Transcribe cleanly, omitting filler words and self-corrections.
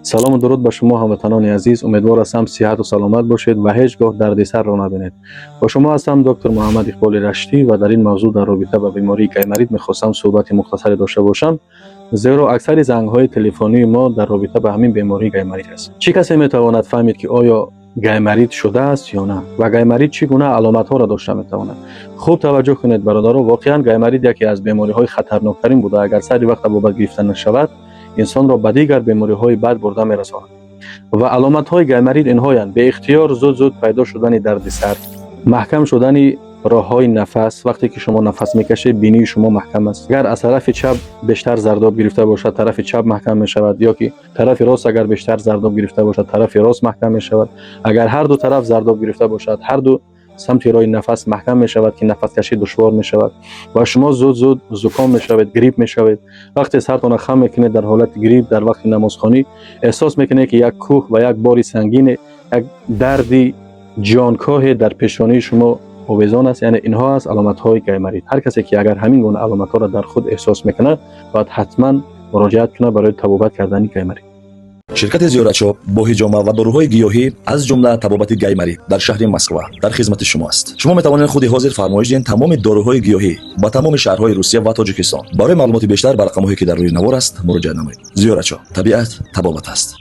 Салому дуруд ба шумо, ҳамватанони азиз. Умедвор ҳастам, сиҳату саломат бошед ва ҳеҷ гоҳ дарди сарро набинед. Бо шумо ҳастам доктор Муҳаммад Иқболи Раштӣ ва дар ин мавзӯъ дар робита ба бемории гайморит мехостам суҳбати мухтасаре дошта бошам, зеро аксари зангҳои телефонии мо дар робита ба ҳамин бемории гайморит аст. Чӣ касе метавонад фаҳмид, ки оё гайморит шудааст ё на ва гайморит чӣ гуна аломатҳоро дошта метавонад? Хуб таваҷҷӯҳ кунед, бародаро. Воқеан, гайморит яке аз бемориҳои хатарноктарин буда, агар сари вақт табобат гирифта нашавад, инсонро ба дигар бемориҳои бад бурда мерасонад. Ва аломатҳои гайморит инҳоянд: беихтиёр зуд зуд пайдо шудани дарди сар, маҳкам шудани роҳҳои нафас. Вақте ки шумо нафас мекашед, бинии шумо маҳкам аст. Агар аз тарафи чап бештар зардоб гирифта бошад, тарафи чап маҳкам мешавад, ё ки тарафи рост агар бештар зардоб гирифта бошад, тарафи рост маҳкам мешавад. Агар ҳарду тараф зардоб гирифта бошад, ҳарду самти роҳи нафас маҳкам мешавад, ки нафаскашӣ душвор мешавад ва шумо зуд зуд зуком мешавед, грипп мешавед. Вақте сартонро хам мекунед дар ҳолати грипп, дар вақти намозхонӣ эҳсос мекунед, ки як кӯҳ ва як бори сангине, як дарди ҷонкоҳе дар пешонии шумо овезон аст. Яъне инҳо аст аломатҳои гайморит. Ҳар касе ки агар ҳамин гуна аломатҳоро дар худ эҳсос мекунад, бояд ҳатман муроҷиат кунад барои табобат кардани гайморит. Ширкати Зиёратшоп бо ҳиҷома ва доруҳои гиёҳӣ, аз ҷумла табобати гайморит, дар шаҳри Москва дар хизмати шумо аст. Шумо метавонед худи ҳозир фармоиш диҳед тамоми доруҳои гиёҳӣ ба тамоми шаҳрҳои Русия ва Тоҷикистон. Барои маълумоти бештар ба рақамҳое, ки дар рӯи навор аст, муроҷиат намоед. Зиёратшоп: табиат табобат аст.